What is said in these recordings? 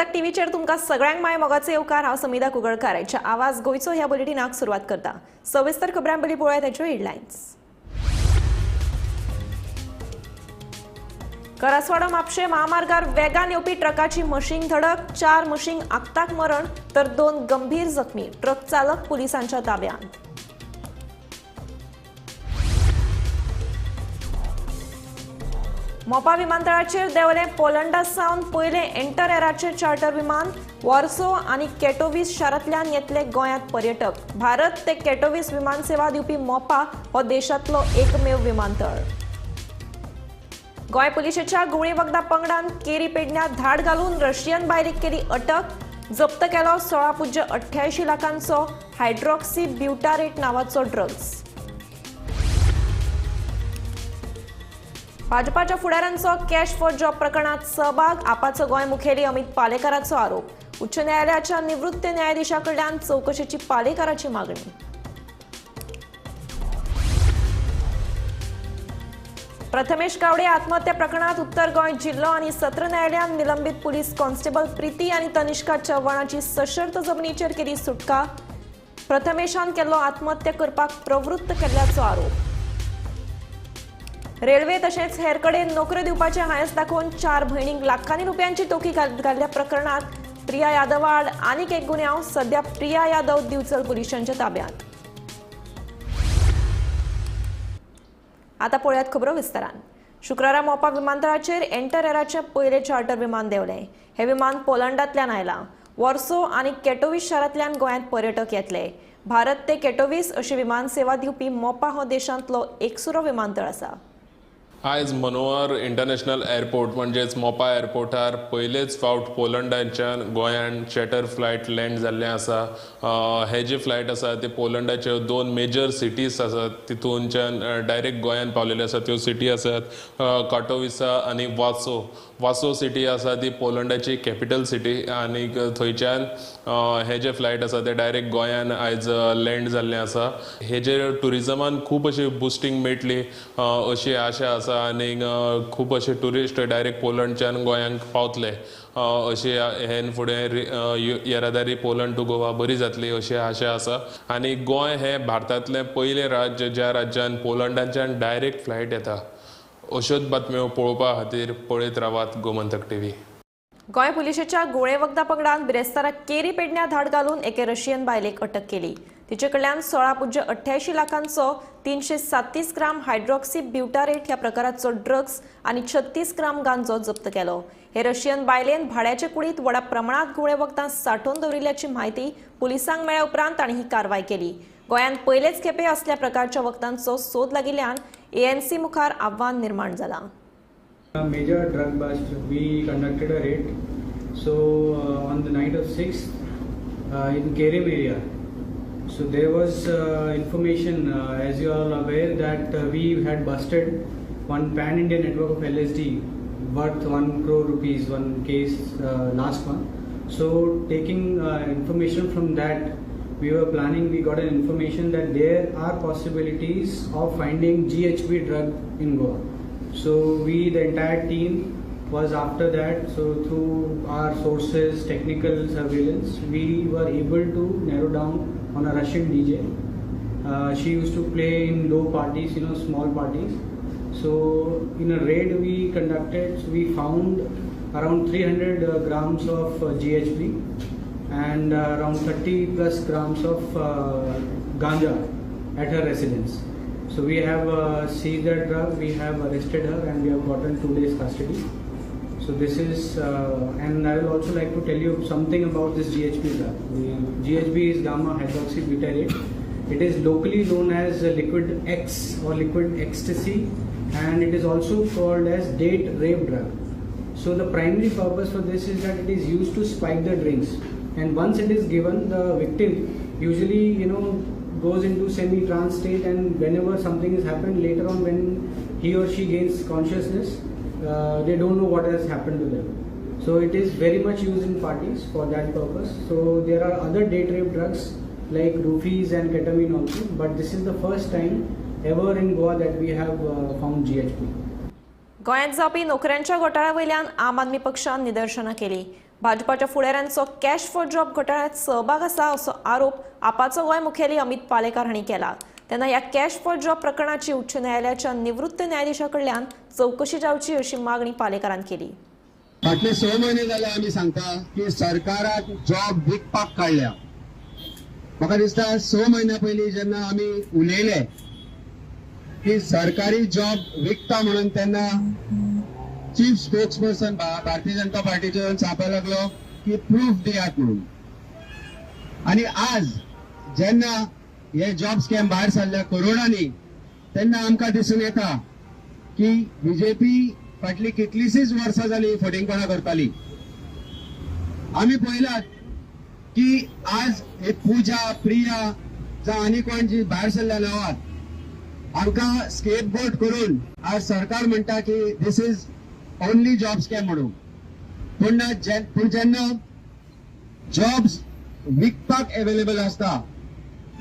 गोमंतक टीव्हीचेर तुमकां सगळ्यांक माय मोगाचो येवकार. हांव समिधा कुगळकार आयच्या आवाज गोंयचो ह्या बुलेटिनाक सुरवात करता. सविस्तर खबरां पयलीं पळोवया ताच्यो हेडलायन्स. करासवाडो म्हापशें महामार्गार वेगान येवपी ट्रकाची मशीन धडक, 4 मशीन आक्ताक मरण तर 2 गंभीर जखमी. ट्रक चालक पुलिसांच्या ताब्यांत. मोपा विमानतळाचेर देंवलें पोलंडा सावन पयलें एंटर एराचें चार्टर विमान. वॉर्सो आनी केटोवीस शारांतल्यान येतले गोंयांत पर्यटक. भारत ते केटोवीस विमानसेवा दिवपी मोपा हो देशांतलो एकमेव विमानतळ. गोंय पुलिशेच्या गुळी वखदां पंगडान केरी पेडण्यां धाड घालून रशियन बायलेक केली अटक. जप्त केलो 16.88 लाखांचो हायड्रॉक्सी ब्युटारेट नावाचो ड्रग्ज. भाजपाच्या फुडाऱ्यांचो कॅश फॉर जॉब प्रकरणात सहभाग, आपाचो गोंय मुखेली अमित पालेकाराचो आरोप. उच्च न्यायालयाच्या निवृत्त न्यायाधीशा कडल्यान चवकशेची पालेकाराची मागणी. प्रथमेश गावडे आत्महत्या प्रकरणात उत्तर गोंय जिल्लो आनी सत्र न्यायालयान निलंबित पुलीस कॉन्स्टेबल प्रीती आनी तनिष्का चव्हाणाची सशर्त जमनीचेर केली सुटका. प्रथमेशान केल्लो आत्महत्या करपाक प्रवृत्त केल्ल्याचो आरोप. रेल्वे तशेंच हेर कडेन नोकऱ्यो दिवपाचें हांयस दाखोवन 4 भयणींक लाखांनी रुपयांची टोकी घाल्ल्या प्रकरणात प्रिया यादव आड आनीक एक गुन्यांव. सध्या प्रिया यादव दिवचल पुलिसांच्या ताब्यांत. आता पळयात खबरो विस्तारान. शुक्रारा मोपा विमानतळाचेर एंटर एराचें पयलें चार्टर विमान देंवलें. हें विमान पोलंडांतल्यान आयलां. वॉर्सो आनी केटोवीस शारांतल्यान गोंयांत पर्यटक येतले. भारत ते केटोवीस अशी विमानसेवा दिवपी मोपा हो देशांतलो एकसुरो विमानतळ आसा. आयज मनोहर इंटरनॅशनल एअरपोर्ट म्हणजेच मोपा एअरपोर्टार पयलेच फावट पोलंडाच्यान गोंयान चॅटर फ्लायट लँड जाल्लें आसा. हे जी फ्लायट आसा ती पोलंडाच्यो 2 मेजर सिटीज आसात तितूनच्यान डायरेक्ट गोंयान पावलेल्यो आसा. त्यो सिटी आसात काटोविसा आनी वासो. वासो सिटी आसा ती पोलंडाची कॅपिटल सिटी आनी थंयच्यान हे जे फ्लायट आसा ते डायरेक्ट गोंयान आयज लँड जाल्लें आसा. हेजेर ट्युरिजमान खूब अशी बुस्टींग मेळटली अशी आशा आसा आनी खूब अशे ट्युरिस्ट डायरेक्ट पोलंडच्यान गोंयांक पावतले अशी हेन फुडें येरादारी पोलंड टू गोवा बरी जातली अशी आशा आसा. आनी गोंय हें भारतांतलें पयलें राज्य ज्या राज्यान पोलंडाच्यान डायरेक्ट फ्लायट येता. अश्योच बातम्यो पळोवपा खातीर पळयत रावात गोमंतक टीव्ही. गोंय पुलिशेच्या गुळे वखदां पंगडान बिरेस्तारा केरी पेडण्यां धाड घालून एके रशियन बायलेक अटक केली. तिचे कडल्यान 16.88 लाखांचो 337 ग्राम हायड्रॉक्सी ब्युटारेट ह्या प्रकाराचो ड्रग्ज आनी 36 ग्राम गांजो जप्त केलो. हे रशियन बायलेन भाड्याचे कुडींत व्हडा प्रमाणांत गुळे वखदां सांठोवन दवरिल्ल्याची म्हायती पुलिसांक मेळ्ळ्या उपरांत तांणी ही कारवाय केली. गोंयांत पयलेच खेपे असल्या प्रकारच्या वखदांचो सोद लागिल्ल्यान एएनसी मुखार आव्हान निर्माण जालां. A major drug bust. We conducted a raid. So on the night of 6th in Querim area. So there was information, as you all aware, that we had busted one pan-India network of LSD worth 1 crore rupees, one case last month. So taking information from that, we were planning, we got an information that there are possibilities of finding GHB drug in Goa. So we, the entire team, was after that. So through our sources, technical surveillance, we were able to narrow down on a Russian DJ. She used to play in low parties, you know, small parties. So in a raid we conducted, so we found around 300 grams of GHB and around 30 plus grams of ganja at her residence. So we have seized that drug, we have arrested her, and we have gotten 2 days custody. So this is, and I will also like to tell you something about this GHB drug. The GHB is gamma hydroxybutyrate. It is locally known as liquid X or liquid ecstasy, and it is also called as date rape drug. So the primary purpose for this is that it is used to spike the drinks, and once it is given, the victim usually, you know, goes into semi-trance state, and whenever something has happened later on, when he or she gains consciousness, they don't know what has happened to them. So it is very much used in parties for that purpose. So there are other date rape drugs like roofies and ketamine also, but this is the first time ever in Goa that we have found GHB. गोंयांत जावपी नोकऱ्यांच्या घोटाळ्या वयल्यान आम आदमी पक्षान निदर्शनां केली. भाजपाच्या फुडाऱ्यांचो cash for job घोटाळ्यांत सहभाग आसा असो आरोप आपाचो गोंय मुखेली अमित पालेकार हांणी केला. तेन्ना ह्या कॅश फॉर जॉब प्रकरणाची उच्च न्यायालयाच्या निवृत्त न्यायाधीशा कडल्यान चवकशी जावची अशी मागणी पालेकारान केली. फाटले 6 म्हयने जाले आमी सांगता की सरकाराक जॉब विकपाक काडल्या. म्हाका दिसता 6 म्हयन्या पयलीं जेन्ना आमी उलयले की सरकारी जॉब विकता म्हणून, तेन्ना chief spokes person Bharatiya Janata पार्टीचो येवन सांगपाक लागलो की प्रूफ दियात म्हणून. आनी आज जेन्ना हे जॉब स्कॅम भायर सरल्या करोडांनी, तेन्ना आमकां दिसून येता की बीजेपी फाटली कितलीशीच वर्सां जाली फटींगपणां करताली. आमी पळयलात की आज हे पूजा प्रिया जावं आनी कोण जी भायर सरल्या नांवात, हांकां स्केप गोट करून आज सरकार म्हणटा की this is only job scam म्हणून. पूण जेन्ना जॉब्स विकपाक एवेलेबल आसता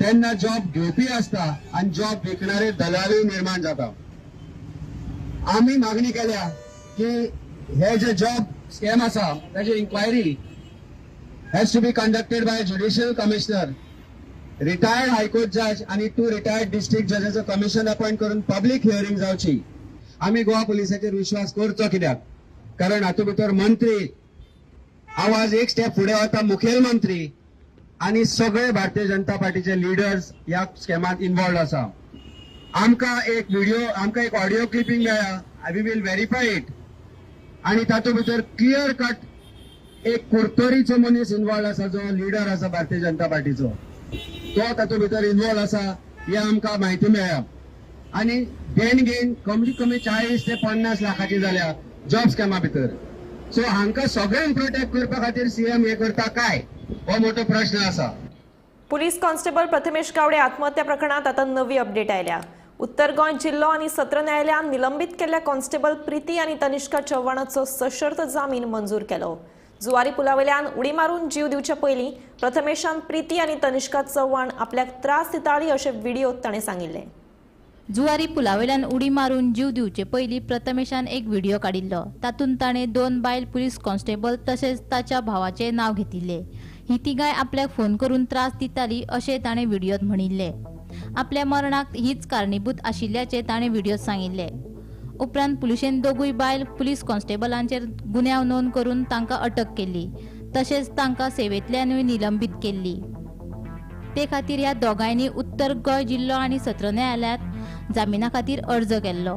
तेन्ना जॉब घेवपी आसता आनी जॉब विकणारे दलालूय निर्माण जाता. आमी मागणी केल्या की हे जे जॉब स्कॅम आसा ताची inquiry has to be conducted by judicial commissioner, retired high court जज आनी 2 रिटायर्ड डिस्ट्रिक्ट जजाचो कमिशन अपॉइंट करून पब्लीक हियरिंग जावची. आमी गोवा पुलिसाचेर विश्वास करचो कित्याक, कारण हातूंत भितर मंत्री आवाज एक स्टेप फुडें वता, मुखेलमंत्री आनी सगळे भारतीय जनता पार्टीचे लिडर्स ह्या स्कॅमांत इन्वॉल्व आसा. आमकां एक व्हिडिओ, आमकां एक ऑडियो क्लिपींग मेळ्ळा, we will verify it. आनी तातूंत भितर क्लियर कट एक कुर्तोरीचो मनीस इन्वॉल्व आसा, जो लिडर आसा भारतीय जनता पार्टीचो, तो तातूंत भितर इन्वॉल्व आसा हे आमकां म्हायती मेळ्ळ्या. आनी देणगेन कमीत कमी 40 ते 50 लाखाची जाल्या जॉब स्कॅमा भितर. सो हांकां सगळ्यांक प्रोटेक्ट करपा खातीर सीएम हे करता काय, हो मोठो प्रश्न आसा. पुलीस कॉन्स्टेबल प्रथमेश गावडे आत्महत्या प्रकरणात आता नवी अपडेट आयल्या. उत्तर गोंय जिल्लो आनी सत्र न्यायालयान निलंबीत केल्ल्या कॉन्स्टेबल प्रीती आनी तनिष्का चव्हाणाचो सशर्त जामीन मंजूर केलो. जुवारी पुलावेल्यान उडी मारून जीव दिवचे पयलीं प्रथमेशान प्रीती आनी तनिष्का चव्हाण आपल्याक त्रास दिताली अशें व्हिडियोत ताणें सांगिल्लें. जुवारी पुलावेल्यान उडी मारून जीव दिवचे पयलीं प्रथमेशान एक व्हिडिओ काडिल्लो. तातूंत ताणें 2 बायल पुलीस कॉन्स्टेबल तशेंच ताच्या भावाचें नांव घेतिल्लें. ही तिगांय आपल्याक फोन करून त्रास दिताली अशें ताणें व्हिडियोत म्हणिल्लें. आपल्या मरणाक हीच कारणीभूत आशिल्ल्याचें ताणें व्हिडियोत सांगिल्लें. उपरांत पुलिशेन 2 बायल पुलीस कॉन्स्टेबलांचेर गुन्यांव नोंद करून तांकां अटक केली, तशेंच तांकां सेवेंतल्यानूय निलंबीत केल्ली. ते खातीर ह्या दोगांयनी उत्तर गोंय जिल्लो आनी सत्र न्यायालयांत जामिना खातीर अर्ज केल्लो.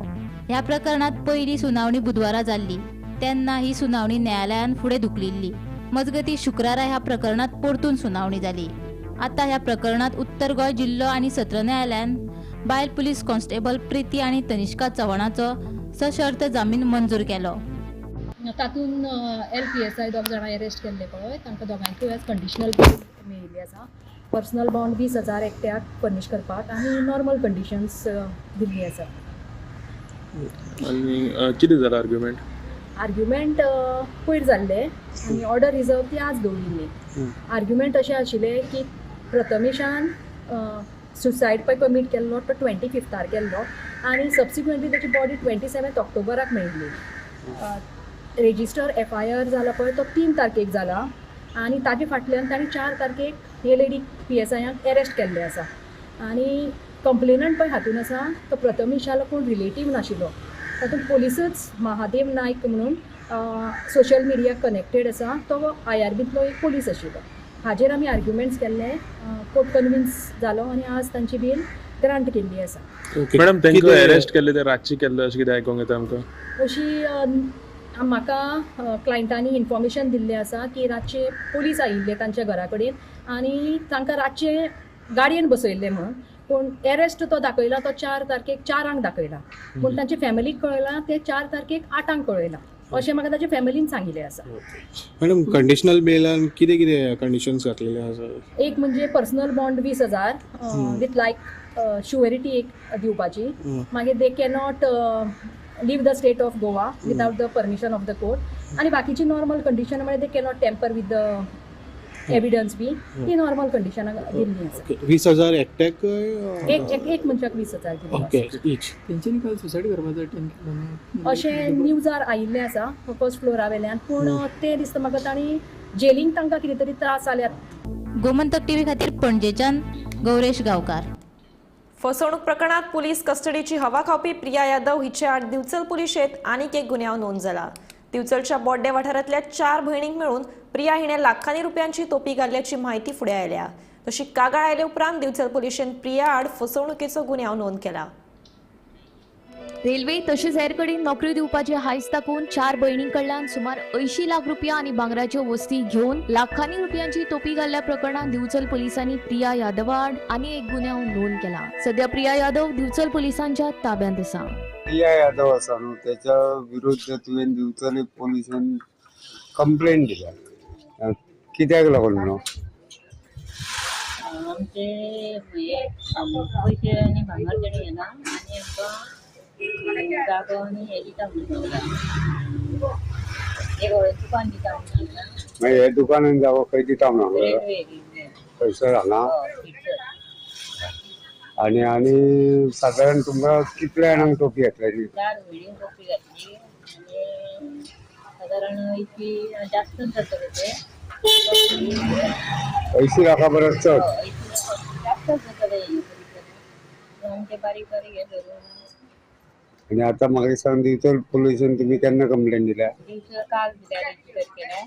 ह्या प्रकरणांत पयली सुनावणी बुधवारा जाल्ली, तेन्ना ही सुनावणी न्यायालयान फुडें धुकलिल्ली. मजगतीं शुक्रारा ह्या प्रकरणांत परतून सुनावणी जाली. आतां ह्या प्रकरणांत उत्तर गोंय जिल्लो आनी सत्र न्यायालयान बायल पुलीस कॉन्स्टेबल प्रीती आनी तनिष्का चव्हाणाचो सशर्त जामीन मंजूर केलो. तातूंत LPSI 2 जाणां अरेस्ट केल्ले पळय, तांकां दोगांयकूय आज कंडिशनल बेल मेळिल्ली आसा. पर्सनल बॉन्ड 20,000 एकट्याक फर्निश करपाक आनी नॉर्मल कंडिशन्स दिल्ली आसा. आनी कितें जालां आर्ग्युमेंट? आर्ग्युमेंट पयर जाल्ले आनी ऑर्डर रिजर्व ती आज दवरिल्ली. आर्ग्युमेंट अशें आशिल्लें की प्रथमेशान सुसायड पळय कमीट केल्लो तो 25 केल्लो आनी सबसिक्वंटली ताची बॉडी 27 ऑक्टोबराक मेळिल्ली. रजिस्टर FIR जाला पळय तो 3 तारखेक जाला आनी ताजे फाटल्यान ताणें 4 तारखेक हे लेडी PSI arrest केल्ले आसा. आनी कंप्लेनंट पळय हातून आसा तो प्रथमेशालो कोण रिलेटीव नाशिल्लो, तातूंत पोलिसूच महादेव नायक म्हणून सोशल मिडिया कनेक्टेड आसा, तो IRBंतलो एक पोलीस आशिल्लो. हाजेर आमी आर्ग्युमेंट्स केल्ले, कोर्ट कन्विन्स जालो आनी आज तांची बेल ग्रांट केल्ली आसा. मॅडम, तांकां अरेस्ट केल्ले ते रातची केल्ले अशें कितें आयकूंक येता आमकां? अशी म्हाका क्लायंटांनी इन्फॉर्मेशन दिल्लें आसा की रातचे पोलीस आयिल्ले तांच्या घरा कडेन आनी तांकां रातचे गाडयेन बसयल्ले म्हणून, पूण एरेस्ट तो दाखयला तो 4 तारखेक 4 दाखयला, पूण तांच्या फॅमिलीक कळयलां ते 4 तारखेक 8 कळयलां अशें म्हाका ताच्या फॅमिलीन सांगिल्लें आसा. मॅडम, कंडिशनल बेलान कितें कितें कंडिशन्स घातलेले आसा? एक म्हणजे personal bond 20,000 with like surety एक दिवपाची, मागीर they cannot leave the state of Goa without the permission of the court, आनी बाकीची नॉर्मल कंडिशन म्हणजे they cannot tamper with the evidence be ती नॉर्मल कंडिशनाक दिल्ली आसा. ओके, 20,000 एकट्याक? एक एक एक मनशाक 20,000 दिल्ले आसा. Okay, etch. तेंच्यांनी काल सुसायड करपाचो अटेम्प्ट केलो न्हू? अशें न्यूजार आयिल्लें आसा फर्स्ट फ्लोरा वेल्यान, पूण तें दिसता म्हाका तांणी जेलींक तांकां कितें तरी त्रास जाल्यात. गोमंतक टीव्ही खातीर पणजेच्यान गौरेश गांवकार. फसवणूक प्रकरणात पुलीस कस्टडीची हवा खावपी प्रिया यादव हिचे आड दिवचल पुलिशेत आनीक एक गुन्यांव नोंद जाला. दिवचलच्या बोड्डे वाठारांतल्या 4 भयणींक मेळून प्रिया हिणे लाखांनी रुपयांची तोपी घाल्ल्याची माहिती फुडें आयल्या. तशी कागाळ आयले उपरांत दिवचल पुलिशेन प्रिया आड फसवणुकीचो गुन्यांव नोंद केला. रेल्वे तशेंच हेर कडेन नोकऱ्यो दिवपाचे हांयस दाखोवन 4 भयणीं कडल्यान सुमार 80 लाख रुपया आनी भांगराच्यो वस्ती घेवन लाखांनी रुपयांची तोपी घाल्ल्या प्रकरणांत दिवचल पुलिसांनी प्रिया यादवा आड आनी एक गुन्यांव नोंद केला. सध्या प्रिया यादव दिवचल पुलिसांच्या ताब्यांत आसा. प्रिया यादव आसा न्हू, त्याच्या विरुद्ध तुवें दिवचले पोलिसान कंप्लेन दिल्या, कित्याक लागून म्हणून? आमचे हे पयशे आनी भांगर तेणी घेना आनी आमकां जागो आनी हे दिता म्हणून सांगला, एक व्हडलें दुकान दिता म्हणून सांगला. मागीर हे दुकान आनी जागो खंय दिता म्हणून सांगला? रेल्वे खंयसर हांगा? हय. आनी आनी सादारण तुमकां कितल्या जाणांक टोपी घातलेली? 4 भयणींक टोपी घातली आनी सादारण इतकी जास्तच जातले ते. 80 लाखां परस चड? हय, जास्तच जातले आमचे बारीक बारीक हे धरून. आनी आतां म्हाका दिसता दिवचल पुलिसान तुमी केन्ना कंप्लेन दिल्या? दिवचल काल दिल्या, रजिस्टर केल्या.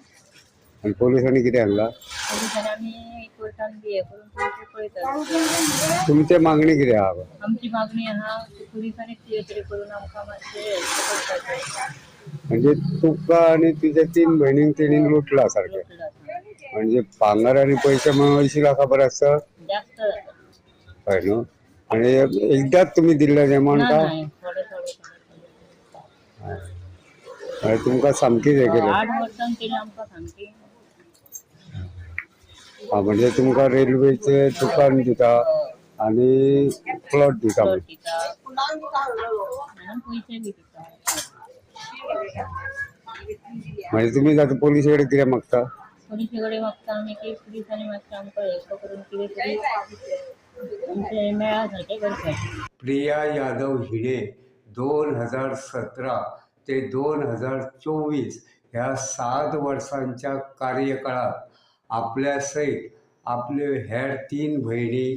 आनी पोलिसांनी कितें सांगलां? पोलिसांनी आमी कोर्टान बी हे करून पयशे पळयतात. तुमची मागणी कितें आहा? आमची मागणी आहा की पुलिसांनी कितें तरी करून आमकां मातशें हेल्प करपाचें. म्हणजे तुका आनी तुज्या 3 भयणींक तेणीन लुटला सारकें, म्हणजे भांगर आनी पयशे म्हणून 80 लाखां परस चड? जास्त जाता. हय न्हू? आनी एकदांच तुमी दिल्लें अमावंट ना काय? नाही, थोडे थोडे थोडे. तुमकां सामकीच हें केलें. 8 वर्सां तेणी आमकां सामकी. हा, म्हणजे तुमकां रेल्वेचें दुकान दिता आनी प्लॉट दिता. प्लॉट दिता आनी पयशे बी दिता. म्हणजे तुमी आतां पोलिसे कडेन कितें मागता? पोलिसे कडेन मागता आमी की पुलिसांनी मातशें आमकां हेल्प करून कितें तरी आमचें मेळा सारकें करपाचें. प्रिया यादव हिणे 2017 ते 2024 ह्या 7 वर्सांच्या कार्यकाळात आपल्या सयत आपल्यो हेर 3 भयणी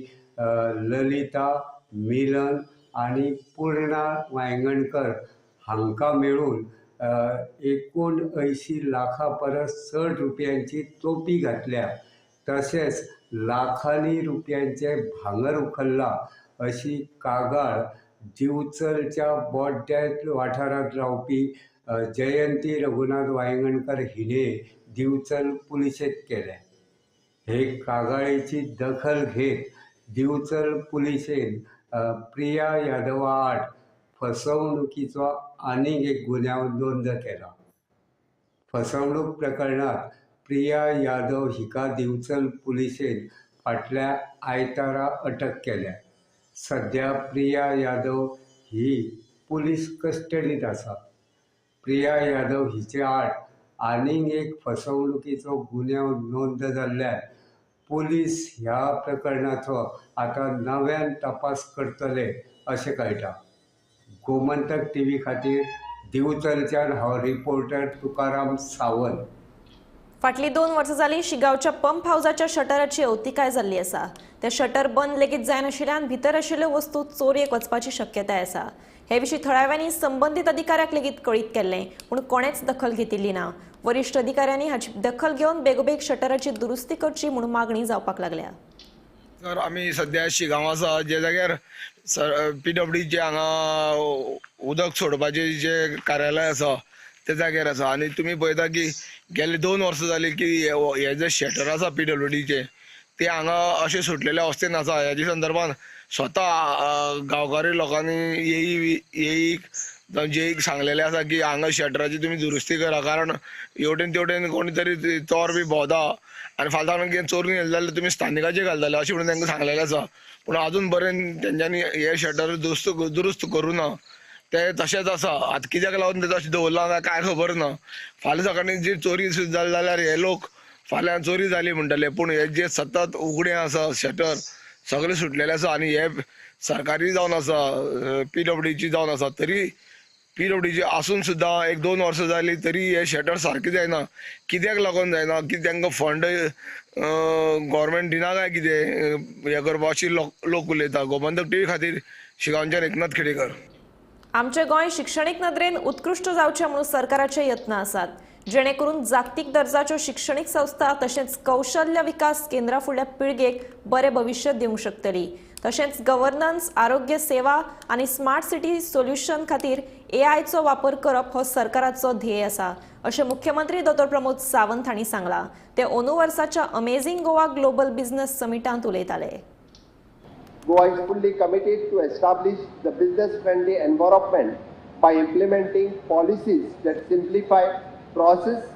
ललिता, मिलन आनी पूर्णा वायंगणकर हांकां मेळून 79 लाखां परस चड रुपयांची तोपी घातल्या, तशेंच लाखांनी रुपयांचें भांगर उखल्लां अशी कागाळ दिवचलच्या बोड्ड्या वाठारांत रावपी जयंती रघुनाथ वायंगणकर हिणे दिवचल पुलिशेंत केल्या. हे कागाळेची दखल घेत दिवचल पुलिशेन प्रिया यादवा आड फसवणुकीचो आनीक एक गुन्यांव नोंद केला. फसवणूक प्रकरणांत प्रिया यादव हिका दिवचल पुलिशेन फाटल्या आयतारा अटक केल्या. सध्या प्रिया यादव ही पुलीस कस्टडींत आसा. प्रिया यादव हिचे आड आनीक एक फसवणुकीचो गुन्यांव नोंद जाल्ल्यान पुलीस ह्या प्रकरणाचो आतां नव्यान तपास करतले अशें कळटा. गोमंतक टीव्ही खातीर दिवचलच्यान हांव रिपोर्टर तुकाराम सावंत. फाटली 2 वर्सां जाली शिगांवच्या पंप हावजाच्या शटराची अवतिकाय जाल्ली आसा. ते शटर बंद लेगीत जायनाशिल्ल्यान भितर आशिल्ल्यो वस्तू चोरयेक वचपाची शक्यताय आसा. हे विशीं थळाव्यांनी संबंदीत अधिकाऱ्याक लेगीत कळीत केल्लें, पूण कोणेच दखल घेतिल्ली ना. वरिश्ठ अधिकाऱ्यांनी हाची दखल घेवन बेगोबेग शटराची दुरुस्ती करची म्हूण मागणी जावपाक लागल्या. सर, आमी सद्या शिगांव आसा, जे जाग्यार पीडब्ल्यूडीचे हांगा उदक सोडपाचे जे कार्यालय आसा ते जाग्यार आसा. आनी तुमी पळयता की गेले 2 वर्सां जाली की हे जे शटर आसा पीडब्ल्यूडीचे ते हांगा अशें सुटलेले अवस्थेन आसा. हेजे संदर्भान स्वता गांवकारी लोकांनी येईक जावं जेईक सांगलेलें आसा की हांगा शटराची तुमी दुरुस्ती करा, कारण हेवटेन तेवटेन कोणी तरी चोर बी भोंवता आनी फाल्यां कितें चोरून गेले जाल्यार तुमी स्थानिकाचेर घालतले अशें म्हणून तांकां सांगलेलें आसा. पूण आजून पर्यंत तेंच्यांनी हे शटर दुरुस्त करूं ना, ते तशेंच आसा. आतां कित्याक लागून ते तशें दवरलां काय खबर ना. फाल्यां सकाळीं जी चोरी जाली जाल्यार हे लोक फाल्यां चोरी जाली म्हणटले, पूण हे जे सतत उगडे आसा शटर सगळे सुटलेले आसा आनी हे सरकारी जावन आसा, पीडब्ल्यूडीची जावन आसा, तरी पीडब्ल्यूडीची आसून सुद्दां 1-2 वर्सां जाली तरी हे शटर सारकें जायना. कित्याक लागून जायना की तांकां फंड गव्हर्मेंट दिना काय कितें हें करपा अशी लोक उलयता. गोमंतक टीव्ही खातीर शिगांवच्यान एकनाथ खेडेकर. आमचें गोंय शिक्षणीक नदरेन उत्कृश्ट जावचें म्हणून सरकाराचे यत्न आसात, जेणे करून जागतीक दर्जाच्यो शिक्षणीक संस्था तशेंच कौशल्य विकास केंद्रां फुडल्या पिळगेक बरें भविश्य दिवंक शकतली. तशेंच गव्हर्नन्स, आरोग्य सेवा आनी स्मार्ट सिटी सोल्युशन खातीर एआयचो वापर करप हो सरकाराचो ध्येय आसा, अशें मुख्यमंत्री डॉ प्रमोद सावंत हांणी सांगलां. ते अंदू वर्साच्या अमेझिंग गोवा ग्लोबल बिझनेस समिटांत उलयताले. Goa is fully committed to establish the business-friendly environment by implementing policies that simplify process,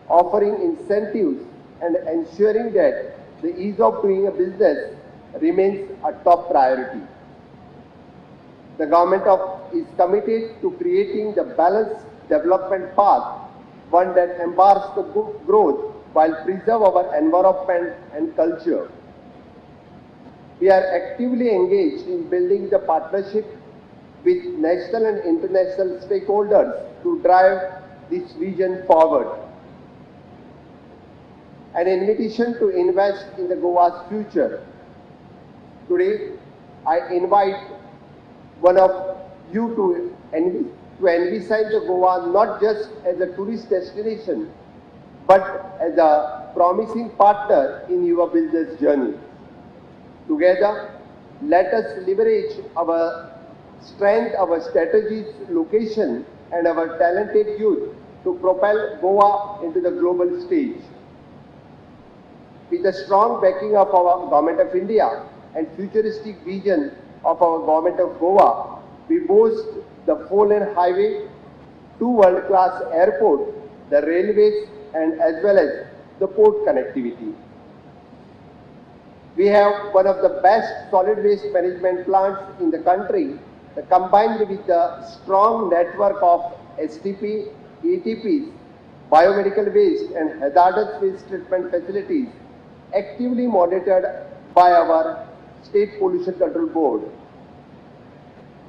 offering incentives, and ensuring that the ease of doing a business remains a top priority. The government is committed to creating the balanced development path, one that embraces the growth while preserve our environment and culture. We are actively engaged in building the partnership with national and international stakeholders to drive this vision forward. An invitation to invest in the Goa's future. Today, I invite one of you to envisage the Goa not just as a tourist destination, but as a promising partner in your business journey. Together, let us leverage our strength, our strategies, location, and our talented youth to propel Goa into the global stage. With the strong backing of our Government of India and futuristic vision of our Government of Goa, we boast the 4-lane highway, 2 world-class airports, the railways, and as well as the port connectivity. We have one of the best solid waste management plants in the country, combined with the strong network of STP, ETPs, biomedical waste and hazardous waste treatment facilities actively monitored by our State Pollution Control Board.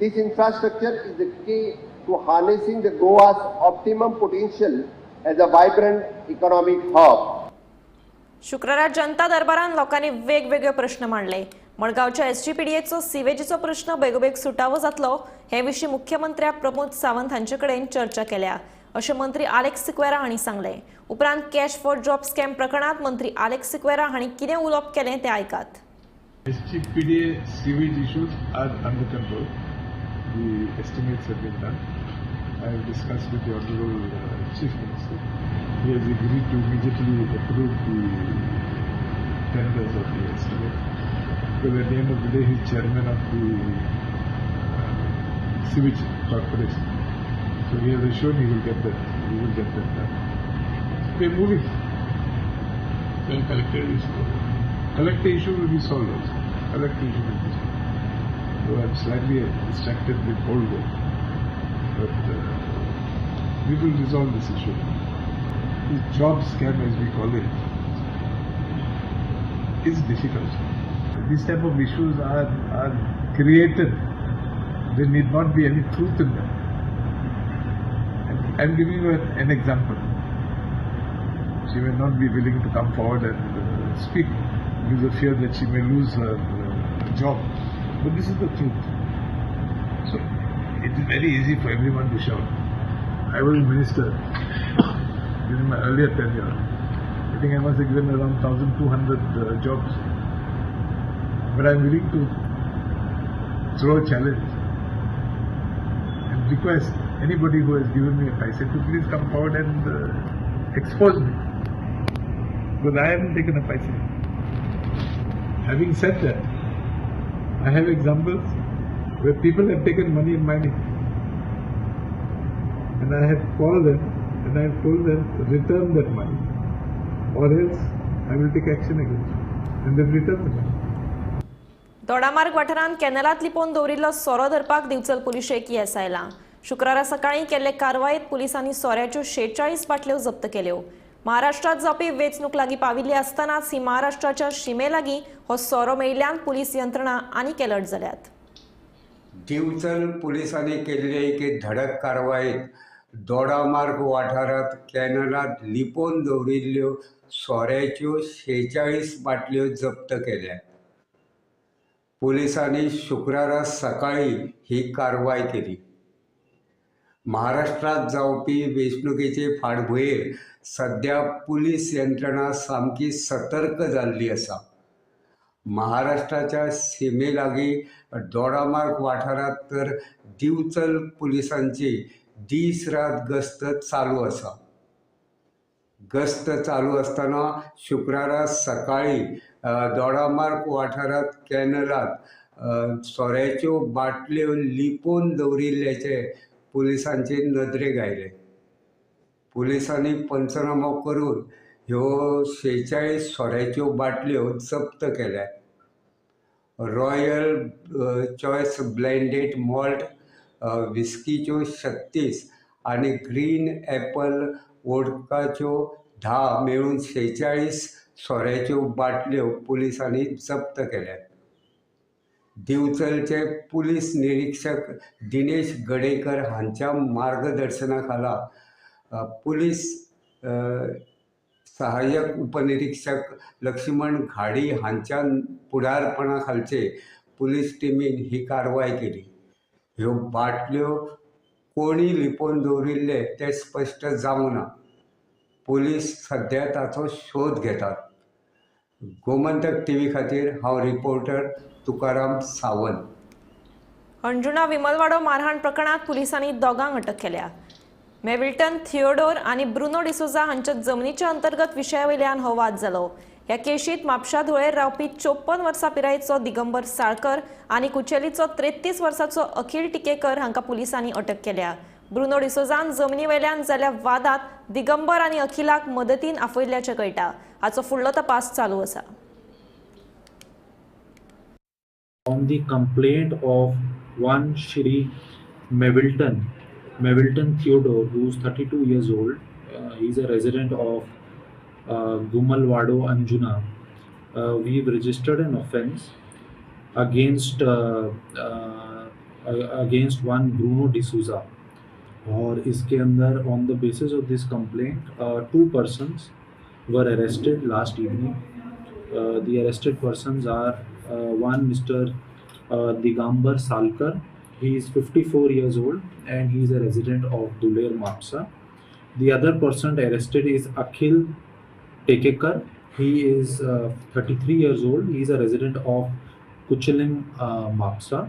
This infrastructure is the key to harnessing the Goa's optimum potential as a vibrant economic hub. शुक्रारा जनता दरबारान लोकांनी वेगवेगळे प्रश्न मांडले. मडगांवच्या एसजीपीडीएचो सिवेजीचो प्रश्न बेगोबेग सुटावो जातलो हे विशीं मुख्यमंत्री प्रमोद सावंत हांचे कडेन चर्चा केल्या, अशें मंत्री आलेक्स सिक्वेरा हांणी सांगलें. उपरांत कॅश फॉर जॉब स्कॅम प्रकरणांत मंत्री आलेक्स सिक्वेरा हांणी कितें उलोवप केलें तें आयकात. SGPDA sewage issues are under control. The estimates have been done. I have discussed with the Honorable Chief Minister. He has agreed to immediately approve the tenders of the estimate. Because at the end of the day, he is chairman of the sewage corporation. So he has assured he will get that. He will get that done. We are moving. Then collector issue. Collector issue will be solved also. Collector issue will be solved. Though I am slightly distracted with old work, but we will resolve this issue. This job scam, as we call it, is difficult. These type of issues are created. There need not be any truth in them. And I am giving you an example. She may not be willing to come forward and speak because of fear that she may lose her job. But this is the truth. So it is very easy for everyone to shout. I was a minister during my earlier tenure. I think I must have given around 1,200 jobs. But I am willing to throw a challenge and request anybody who has given me a paisa to please come forward and expose me. Because I haven't taken a paisa. Having said that, I have examples where people have taken money in my name. And I have called them and I have told them, return that money or else I will take action against you. And they've returned the money. Dodamarg वाठारांत कॅनलांत लिपोवन दवरिल्लो सोरो धरपाक दिवचल पुलिशेक येस आयलां. शुक्रारा सकाळीं केल्ले कारवायेंत पुलिसांनी सोऱ्याच्यो 46 बाटल्यो जप्त केल्यो. महाराष्ट्रात जावपी वेंचणूक लागीं पाविल्ली आसतनाच ही महाराष्ट्राच्या शिमे लागीं हो सोरो मेळिल्ल्यान पुलीस यंत्रणा आनीक अलर्ट जाल्यात. दिवचल पुलिसांनी केल्ले एके धडक कारवायेत दोडामार्ग वाठारांत कॅनलांत लिपोवन दवरिल्ल्यो सोऱ्याच्यो 46 बाटल्यो जप्त केल्यात. पुलिसांनी शुक्रारा सकाळी ही कारवाय केली. महाराष्ट्रात जावपी वेंचणुकेचे फाटभुंयेर सद्या पुलीस यंत्रणा सामकी सतर्क जाल्ली आसा. महाराष्ट्राच्या सीमे लागीं दोडामार्ग वाठारांत तर दिवचल पुलिसांची दीस रात गस्त चालू आसा. गस्त चालू आसतना शुक्रारा सकाळी दोडामार्ग वाठारांत कॅनलांत सोऱ्याच्यो बाटल्यो लिपोवन दवरिल्ल्याचे पुलिसांचे नदरेक आयले. पुलिसांनी पंचनामो करून ह्यो 46 सोऱ्याच्यो बाटल्यो जप्त केल्यात. रॉयल चॉयस ब्लेंडेड मॉल्ट विस्कीच्यो 36 आनी ग्रीन ॲपल वोडकाच्यो 10 मेळून 46 सोऱ्याच्यो बाटल्यो पुलिसांनी जप्त केल्यात. दिवचलचे पुलीस निरीक्षक दिनेश गडेकर हांच्या मार्गदर्शना खाला पुलीस सहाय्यक उपनिरीक्षक लक्ष्मण घाडी हांच्या फुडारपणा खालचे पुलीस टिमीन ही कारवाय केली. ह्यो बाटल्यो कोणी लिपोवन दवरिल्ले ते स्पश्ट जावंक ना. पुलीस सद्या ताचो शोध घेतात. गोमंतक टीव्ही खातीर हांव रिपोर्टर तुकाराम सावंत. अंजुणा विमलवाडो मारहाण प्रकरणात पुलिसांनी दोगांक अटक केल्या. मेविल्टन थियोडोर आनी ब्रुनो डिसोजा हांच्या जमनीच्या अंतर्गत विशयावयल्यान हो वाद जालो. ह्या केशीत म्हापशा धुळेर रावपी 54 वर्सां पिरायेचो दिगंबर साळकर आनी कुचेलीचो 33 वर्सांचो अखिल टिकेकर हांकां पुलिसांनी अटक केल्या. ब्रुनो डिसोजान जमनी वयल्यान जाल्ल्या वादात दिगंबर आनी अखिलाक मदतीन आपयल्ल्याचें कळटा. हाचो फुडलो तपास चालू आसा. On the complaint of one Shri Mevilton Theodore, who is 32 years old, he is a resident of Gumalwado, Anjuna. We've registered an offence against one Bruno D'Souza, और इसके अंदर on the basis of this complaint, 2 persons were arrested last evening. The arrested persons are one Mr. Digambar Salkar. He is 54 years old and he is a resident of Duler, Mapsa. The other person arrested is Akhil Tekekar. He is 33 years old. He is a resident of Kuchalim, Mapsa.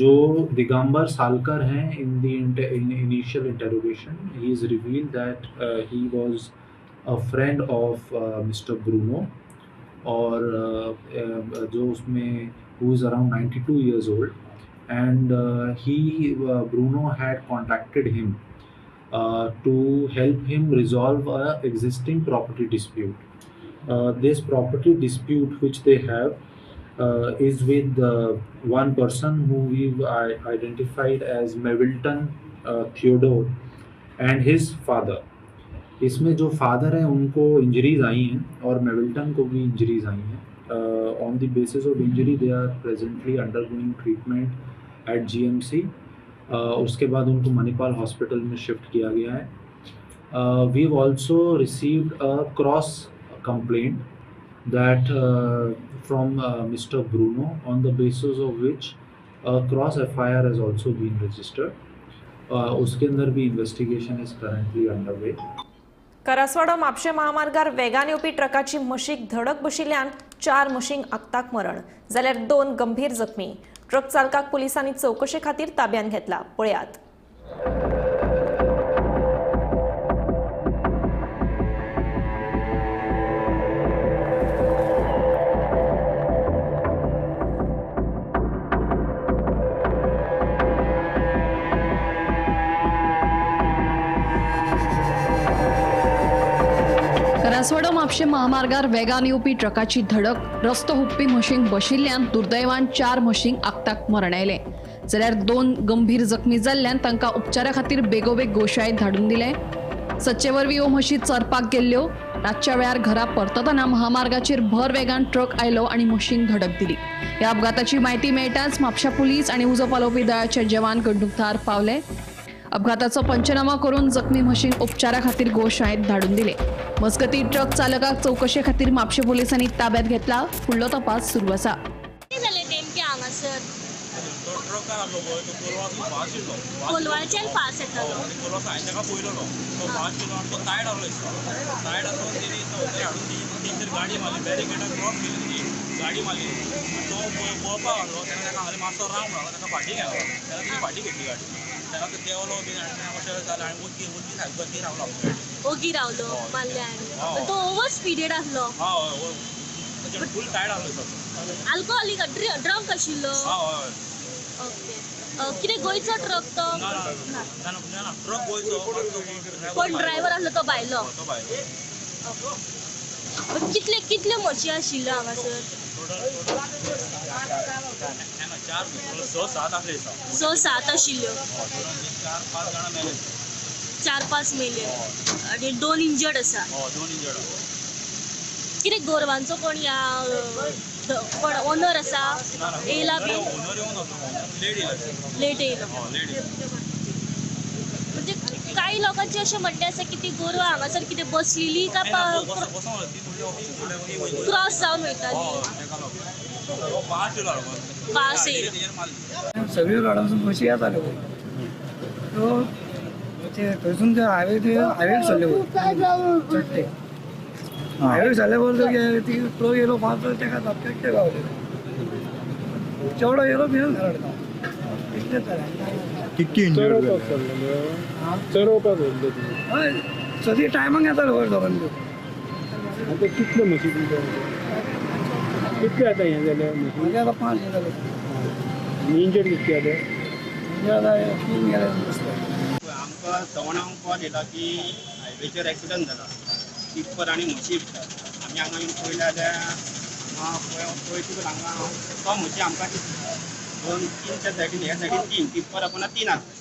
जो दिगंबर सालकर हैं, in the initial interrogation, he is revealed that he was a friend of Mr. Bruno, और जो उसमें who is around 92 years old, and he Bruno had contacted him to help him resolve a existing property dispute. This property dispute which they have is with one person who we've identified as Mevilton Theodore and his father. इसमें जो father हैं उनको injuries आई हैं और मेविल्टन को भी injuries आई हैं. On the basis of injury they are presently undergoing treatment at GMC. उसके बाद उनको मणिपाल हॉस्पिटल में शिफ्ट किया गया है. We have also received a cross complaint that from Mr. Bruno, on the basis of which a cross FIR has also been registered. उसके अंदर भी investigation is currently underway. Karaswada Mapusa महामार्गार वेगान येवपी ट्रकाची म्हशीक धडक बशिल्ल्यान 4 म्हशींक आक्ताक मरण जाल्यार 2 गंभीर जखमी. ट्रक चालकाक पुलिसांनी चवकशे खातीर ताब्यांत घेतला. पळयात. करासवाडो म्हापशें महामार्गार वेगान येवपी ट्रकाची धडक, रस्तो हुपपी म्हशींक बशिल्ल्यान दुर्दैवान 4 म्हशींक आक्ताक मरण आयलें, जाल्यार 2 गंभीर जखमी जाल्ल्यान तांकां उपचारा खातीर बेगोबेग गोशाळेंत धाडून दिले. सदचे वरवीं ह्यो म्हशी चरपाक गेल्ल्यो. रातच्या वेळार घरा परततना महामार्गाचेर भर वेगान ट्रक आयलो आनी म्हशींक धडक दिली. ह्या अपघाताची म्हायती मेळटाच म्हापशा पुलीस आनी उजो पालोवपी दळाचे जवान घडणूक थळार पावले. अपघाताचो पंचनामा करून जखमी म्हशींक उपचारा खातीर गोशाळेंत धाडून दिले. मजगतीं ट्रक चालकाक चवकशे खातीर म्हापशें पुलिसांनी ताब्यात घेतला. फुडलो तपास सुरू आसा. कोलवाळच्यान फास्ट येतालो. गाडी मारली, बॅरिकेडाक क्रॉस केली तेजी, गाडी मारली. तो पळोवपाक लागलो, तेन्ना ताका हांवें मातसो रावंक लागलो, ताका फाटीं गेलो, तेन्ना तेजी फाटीं घेतली गाडी. तेन्ना तो देंवलो बीन आनी अशें जालें आनी ओगी ओगी सारको ओगी रावलो. ओगी रावलो मारले आनी तो ओवर स्पिडेड आसलो. हय, फूल टायर्ड आसलो. अल्कोहोलीक ड्रंक आशिल्लो. हय. ओके, कितें गोंयचो ट्रक तो? ना ना, ट्रक गोंयचो, कोण ड्रायव्हर आसलो तो भायलो. तो भायलो. कितले कितल्यो म्हशी आशिल्ल्यो हांगासर? 6-7 आसले. 6-7 आशिल्ल्यो. 4-5 जाणां मेले. 4-5 मेले आनी 2 इंजर्ड आसा. 2 इंजर्ड. कितें गोरवांचो कोण ह्या कोण ओनर आसा येयला बी? ओनर येवन लेट येयलो. म्हणजे काही लोकांचे अशें म्हणणें आसा की ती गोरवां हांगासर कितें बसलेली काय क्रॉस जावन वयताली. पास येयलो. सगळी रोडांसून म्हशी येताल्यो पळय, ते थंयसून ते हायवे हायवेक सरले पळय, चडटे हायवेक सरले बरोबर ती ट्रक येयलो फास्ट, तेका धपक्याक गावले, चेडो येयलो भिवन घरा इतलेंच जालें. कितकी इंजर्ड चरोवपाक हय, सदी टायमाक येताले वयर दोगांक. आतां कितले म्हशी तुमचे कितले आतां हें जालें? म्हजे आतां 5 हें जालें. इंजर्ड कितके जाले? इंजर्ड आतां 3 गेले दिसता. आमकां 9:15 कॉल येयला की हायवेचेर एक्सिडंट जाला, टिप्पर आनी म्हशी भितर. आमी हांगा येवन पळयलें जाल्यार हांगा पळयतकूच हांगा तो म्हशी आमकां दिसता 2-3 सायडीन, ह्या सायडीन 3 टिप्पर आपण 3 आसले.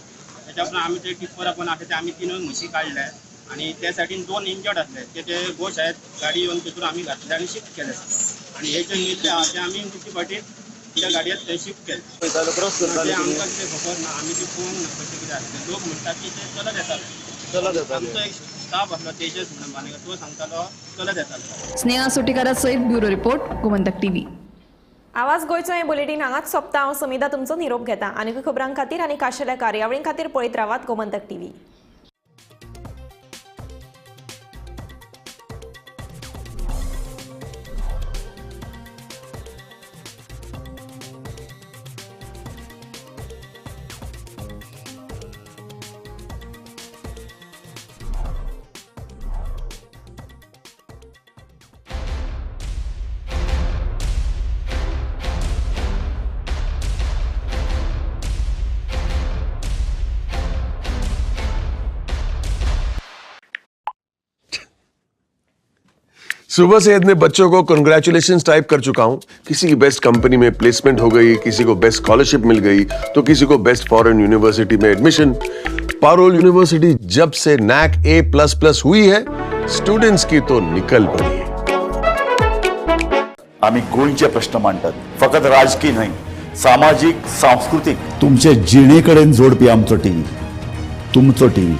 त्याच्या उपरांत आमी ते टिप्पर आपण आसा ते आमी 3 म्हशी काडले आनी त्या सायडीन 2 इंजर्ड आसले, ते ते गोशाळेंत गाडी येवन तितून आमी घातले आनी शिफ्ट केले. आनी हे जे मेल्ले आहा ते आमी मुन्सिपाल्टीत त्या गाडयेंत थंय शिफ्ट केले. ते आमकां कितें खबर ना, आमी ते पळोवंक ना कशें कितें आसलें. लोक म्हणटा की ते चलत येताले. आमचो एक स्टाफ आसलो तेजस म्हणून बांदेकर, तो सांगतालो चलत येतालो. स्नेहा सोटीकारा सयत ब्युरो रिपोर्ट, गोमंतक टीव्ही. आवाज गोंयचो हें बुलेटीन हांगाच सोंपता. हांव समिधा तुमचो निरोप घेता. आनीक खबरां खातीर आनी खाशेल्या कार्यावळीं खातीर पळयत रावात गोमंतक टीव्ही. सुबह से इतने बच्चों को कंग्रेचुलेशंस टाइप कर चुका हूं। किसी की बेस्ट कंपनी में प्लेसमेंट हो गई, किसी को बेस्ट स्कॉलरशिप मिल गई, तो किसी को बेस्ट फॉरेन यूनिवर्सिटी में एडमिशन। पारोल यूनिवर्सिटी जब से नैक A++ हुई है, स्टूडेंट्स की तो निकल पड़ी है। आम्ही गोंयचे प्रश्न मांडतात, फकत राजकीय न्हय, सामाजीक, सांस्कृतीक, तुमचे जिणेकडेन जोडपी आमचो टीव्ही, तुमचो टीव्ही।